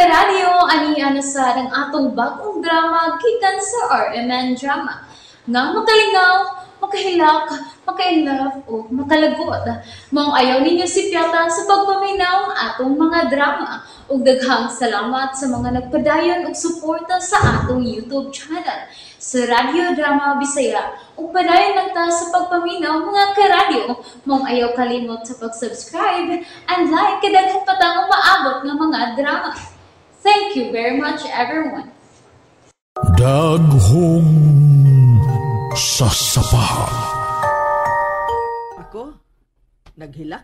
Karadyo, ania na sad ang atong bagong drama gikan sa RMN Drama nga makalingaw, makahilak, maka-inlove o makalagot. Maong ayaw ninyo sipyata sa pagpaminaw ang atong mga drama. Ug daghang salamat sa mga nagpadayon og suporta sa atong YouTube channel sa Radyo Drama Bisaya. Ug padayon lang ta sa pagpaminaw, mga karadyo. Maong ayaw kalimot sa pag-subscribe and like kay daghan pa tang umaabot nga mga drama. Thank you very much, everyone. Daghong sasapa. Ako? Naghilak?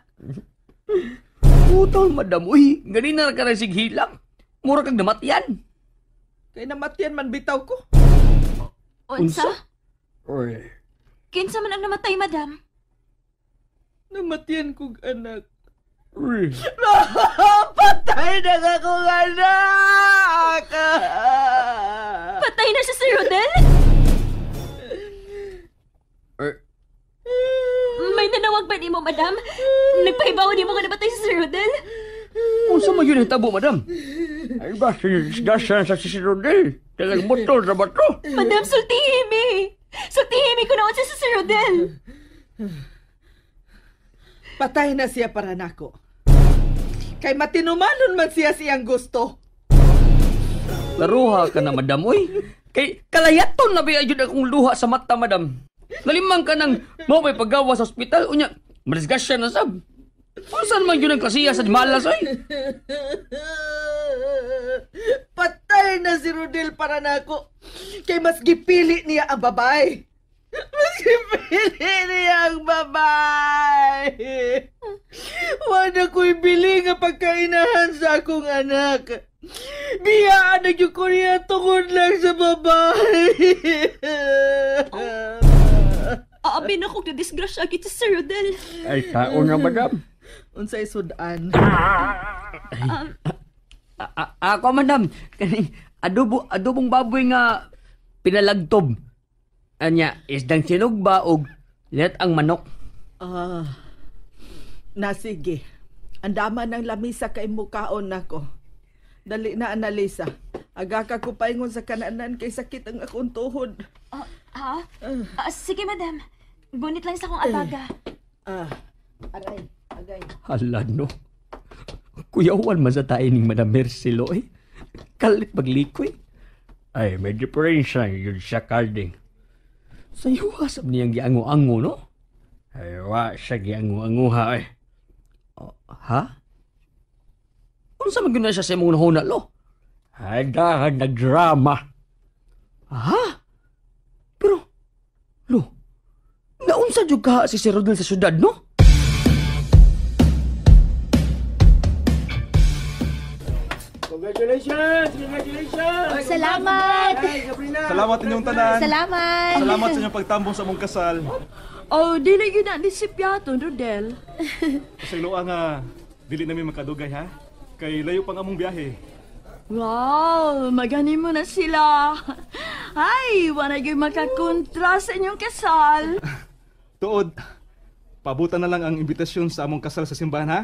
Putol, madam. Uy, ganina na ka na sighilak. Mura kang namatyan. Kay namatyan man bitaw ko. Unsa? Uy. Kinsa man ang namatay, madam? Namatyan kog anak. Uy. Patay na akong anak! Patay na siya si Rodel? Er, May nanawag ba nimo, madam? Nagpahibaw nimo nga namatay si Sir Rodel? Unsa man yun hitabo, madam? Ay ba, sinisgasan sa si Rodel. Talag motor sa bato. Madam, sultihi mi! Sultihi mi kung naunsa si Sir Rodel! Patay na siya para nako. Kay matinumanon man siya siyang gusto. Laruha ka na, madam. Uy, kay kalayaton na ba yun akong luha sa mata, madam? Nalimang ka ng mo may paggawa sa ospital. Unya, madisgasya na sab. Unsan man yun ang kasiya sa malas, oy? Patay na si Rodel para nako. Kay mas gipili niya ang babae. Mas gipili niya ang babae. Wala ko'y bili nga pagkainahan sa akong anak. Biyaan na gyud ko niya tungod lang sa babae. Aabi na kong nadisgrasya gid si Sir Rodel. Ay, tao na, madam. Unsay sudan? Ako, madam. Kaning adobo, adobong baboy nga pinalagtob. Anya, isdang sinugba og let ang manok. Ah, na sige. Andama ng lamisa kay mukaon nako. Dali na, Analisa. Aga ka ko paingon sa kananan kay sakit ang akong tuhod. Ah, ha? Ah, sige, madam. Bunit lang sa akong abaga. Ah, aray, agay. Hala, no. Kuyawan man sa tayo ning Madam Mercelo, eh. Kalit paglikoy. Ay, may diferensya yun siya, Carding. Sa iwasap niyang giango-ango, no? Ay, wa siya giango-ango, ha, eh. Oh, ha? Unsa man gyud na siya sa imong nahuna, lo? Ay, dahan nagdrama. Ha? Pero, lo, naunsa jud ka si Sir Rodel sa syudad, no? Congratulations! Congratulations! Salamat! Salamat inyong tanan. Salamat! Salamat sa inyong pagtambong sa among kasal. Oh, dili gyud na ni si Piato, Rodel. Pasayloa nga dili nami makadugay ha. Kay layo pang among biyahe. Wow, magani mo na sila. Ay, wala gyud makakontra sa inyong kasal. Tuod, pabutan na lang ang imbitasyon sa among kasal sa simbahan ha.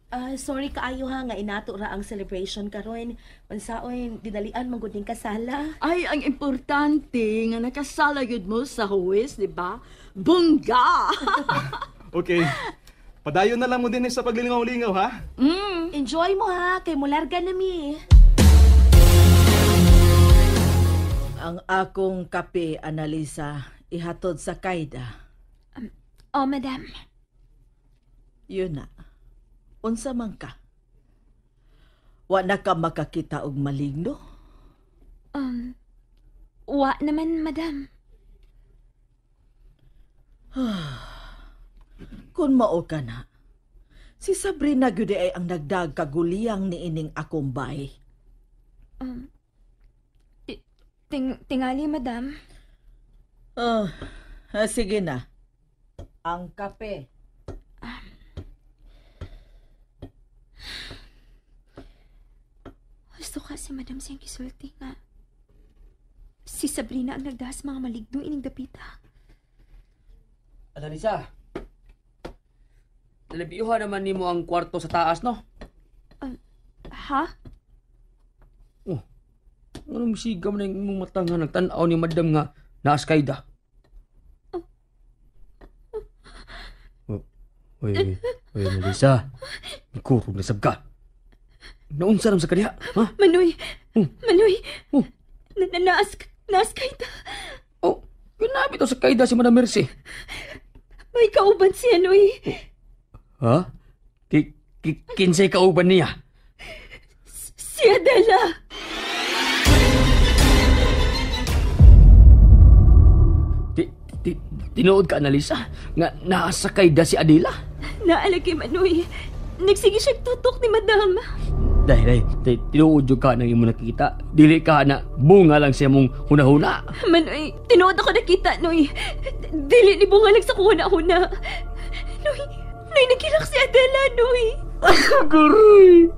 Ah, sorry kaayo ha nga inato ra ang celebration karon. Unsaon dinalian man gud ning kasala. Ay, ang importante nga nakasala gyud mo sa huwes, di ba? Bongga! Okay. Padayon na lang mo din sa paglilingaw-lingaw ha. Enjoy mo ha kay mularga na mi. Ang akong kape, Analisa, ihatod sa kaida. Oh, madam. Yun na. Unsa man ka? Wa na ka makakita og maligno? Wa naman, madam. Kung mao ka na, si Sabrina gyud ay ang nagdag kaguliyang niining akong bay. Tingali, madam. Oh, sige na. Ang kape. Gusto ka si madam siyang gisulti nga. Si Sabrina ang nagdahas mga maligno ining dapita. Analisa, nalabiyuhan naman nimo ang kwarto sa taas, no? Ha? Anong siga man ang imong mata nga nagtan-aw ni madam nga naaskayda? Oh, oy, oy, Analisa. Kurog na sab ka. Naunsa ram sa kaniya, ha? Manoy. Oh. Manoy. Oh. Naaskayda. Oh, ginabi to sa kayda si Madam Mercy. May kauban siya, Noy. Ha? Kinsay kauban niya? Si Adela. Tinuod ka, Analisa, nga naasakay da si Adela? Naalagi, Manoy. Nagsige siyang tutok ni Madam. Dahil, tinuod yung ka nang imo nakita. Dili ka na bunga lang siya mong huna-huna. Manoy, tinuod ako nakita, Noy. Dili ni bunga lang sa kuhuna-huna. Noy, nagkilak si Adela, Noy. Guroy!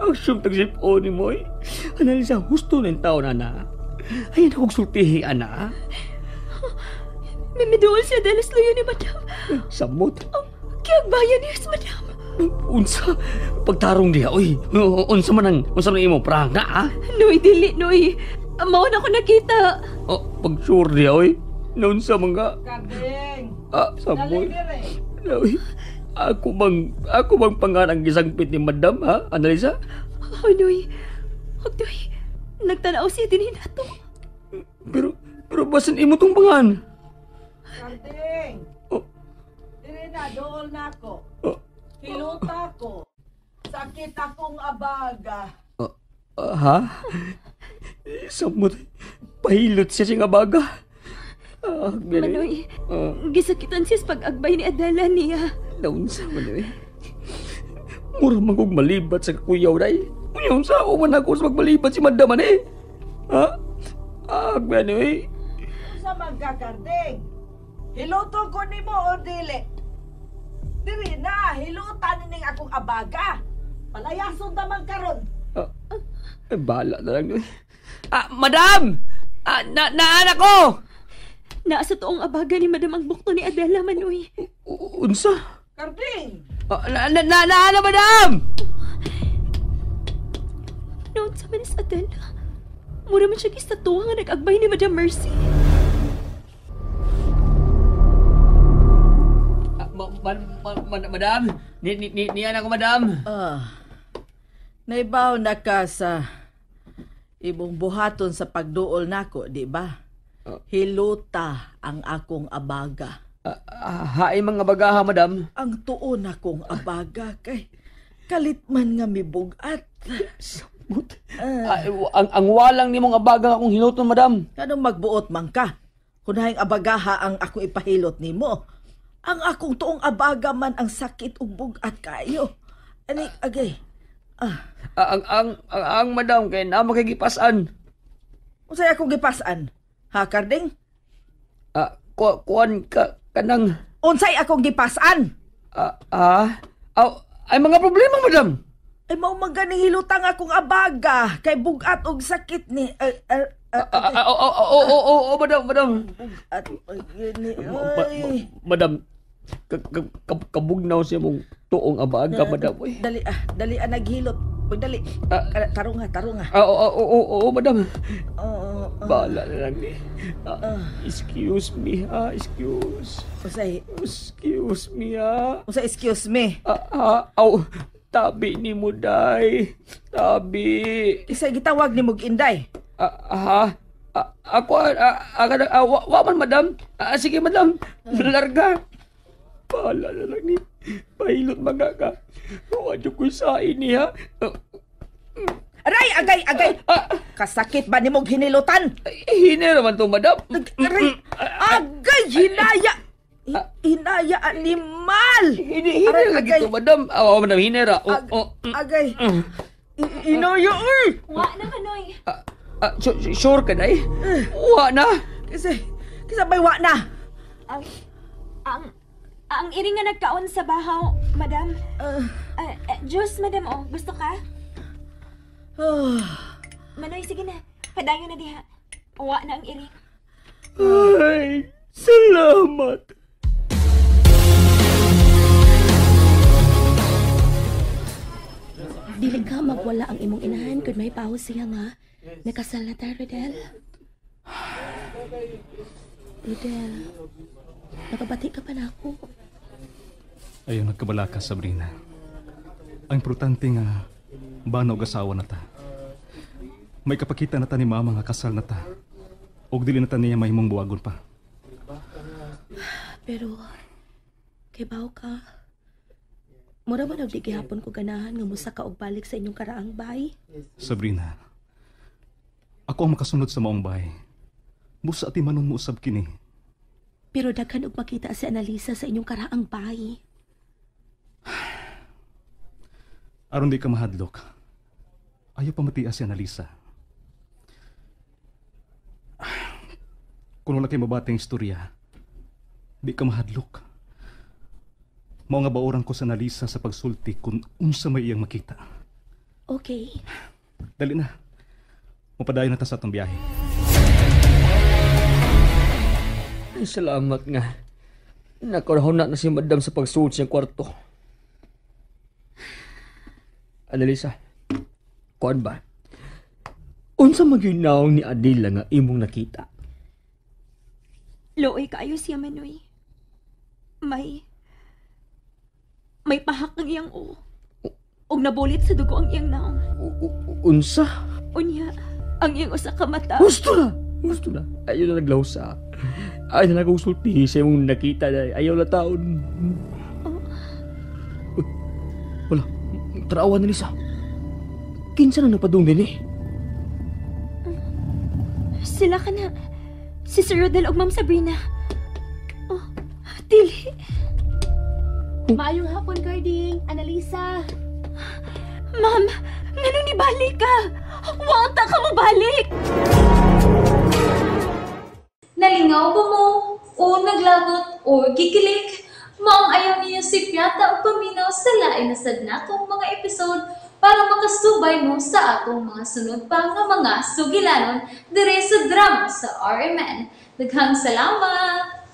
Ang siyong tagsipon ni Moy. Analisa, husto na yung tao na na. Ayan akong sultihi, ana. May miduol si Adela sa luyo ni Madam. Samot? Oh, kiyagbayan niya si Madam. Unsa? Pagtarong diha, oy. Unsa man ang imo prang na, ha? Noy, dili, Noy. Mao na ako nakita. Oh, pag-sure diha, oy. Naunsa man ka? Karding! Ah, samot. Noy, ako bang pangarang gisangpit ni Madam, ha, Analisa? Oh, Noy. Oh, Noy. Nagtanaw siya din hinato. Pero basan imo tong pangan? Karding! Oh. Dili na, dool na ako. Oh. Hiluta ko. Sakit akong abaga. Ha? Samot, pahilot siya siyang abaga. Manoy, gisakitan siya sa pag-agbay ni Adela niya. Naunsa, Manoy. Mura man kong malibat sa kakuyaw, day. Unsa, uman ako sa magmalibat si Madam, eh. Ha? Manoy. Unsa magkakarding? Hiluto ko nimo o dili? Dili na, hilutan ning akong abaga. Palayason ta man karon. Bahala na lang. Madam! Naan ako! Naa sa toong abaga ni Madam ang bukto ni Adela, Manoy. Unsa? Karding! Naan na, Madam! Noon sa manis Adela, mura man siya gistatuwa nga nag-agbay ni Madam Mercy. Madam, niyan ako, Madam. Naibaw na ka sa imong buhaton sa pagduol nako, di ba? Hiluta ang akong abaga. Haay mga bagaha, Madam. Ang tuon akong abaga kay kalit man nga mibugat. Samot. Ang walang nimong abaga akong hiluton, Madam. Anong magbuot man ka? Kunahing abagaha ang akong ipahilot nimo. Ang akong tuong abaga man ang sakit ug bugat kayo. Ani agay. Ang madam kay na makigipasan. Unsay akong gipasan? Ha, Karding? Kuan ka kanang unsay akong gipasan? Ay mga problema, madam. Ay mao man gani hilutang akong abaga kay bugat og sakit ni. Madam, madam. Bugat ni. Madam, kabugnaw siya mong tuong abaga, madam. Dali, dali naghilot. Pagdali. Tarong nga. Oo, madam. Bahala na lang ni. Excuse me, ha? Excuse. Usay. Excuse me, ha? Usay, excuse me. Aw, tabi ni mo, day. Tabi. Isay gitawag ni mong inday. Ha? Ako, wa man, madam. Sige, madam. Larga. Bahala na lang ni. Pahilot mga ka. Huwag ko'y sain niya. Aray, agay, agay! Kasakit ba ni mong hinilutan? Hini naman to, madam. Aray, agay, hinaya! Hinaya animal! Hini lagi to, madam. Oo, madam, hinera. Agay. Hinaya, uy! Wa na, Manoy. Sure ka na eh? Wa na? Kasi may wa na. Ang iring nga nagkaon sa bahaw, madam. Juice, madam, oh. Gusto ka? Manoy, sige na. Padayon na diha. Uwa na ang iring. Ay, salamat. Dili ka magwala ang imong inahan kung may paho siya nga. Nakasal na tayo, Rodel. Rodel, nakabati ka pa na ako. Ayaw nagkabala ka, Sabrina. Ang importante nga, bana og asawa na ta. May kapakita na ta ni mama nga kasal na ta. Og dili na ta niya mahimong buwagon pa. Pero, kay baw ka. Mura man og di gihapon ko ganahan nga musa ka og balik sa inyong karaang bay. Sabrina, ako ang makasunod sa maong bahay. Busa ati manon mo usab kini. Pero daghan og makita si Annalisa sa inyong karaang bay. Aron di ka mahadlok. Ayaw pa matia si Annalisa. Kung wala kay mabating istorya, di ka mahadlok. Mao nga baoran ko sa Annalisa sa pagsulti kung unsa may iyang makita. Okay. Dali na. Mapadayon na ta sa atong biyahe. Ay, salamat nga. Nakarahon na si madam sa pagsuot siyang kwarto. Annalisa, kuan ba? Unsa maginaw ni Adela nga imong nakita? Looy kaayo siya, Manoy. May pahak ang iyang uo. Og nabulit sa dugo ang iyang naong. Unsa? Unya, ang iyang usa ka mata. Gusto na! Gusto na. Ayaw na naglawsa. Ayaw na nagsulti sa imong nakita na. Ayaw na taon. Oh. Uy, wala. Tarawan na Lisa. Kinsa na napadung din eh? Sila ka na. Si Sir Rodel og Ma'am Sabrina. Oh, dili. Maayong hapon, Carding. Annalisa. Ma'am, nganong nibalik ka? Wata ka mobalik! Nalingaw ba mo? O naglagot o gikilig? Maong ayaw niyo si Piata o paminaw sa lain na sad natong mga episode para makasubay mo sa atong mga sunod pa nga mga sugilanon dire sa drama sa RMN. Daghang salamat!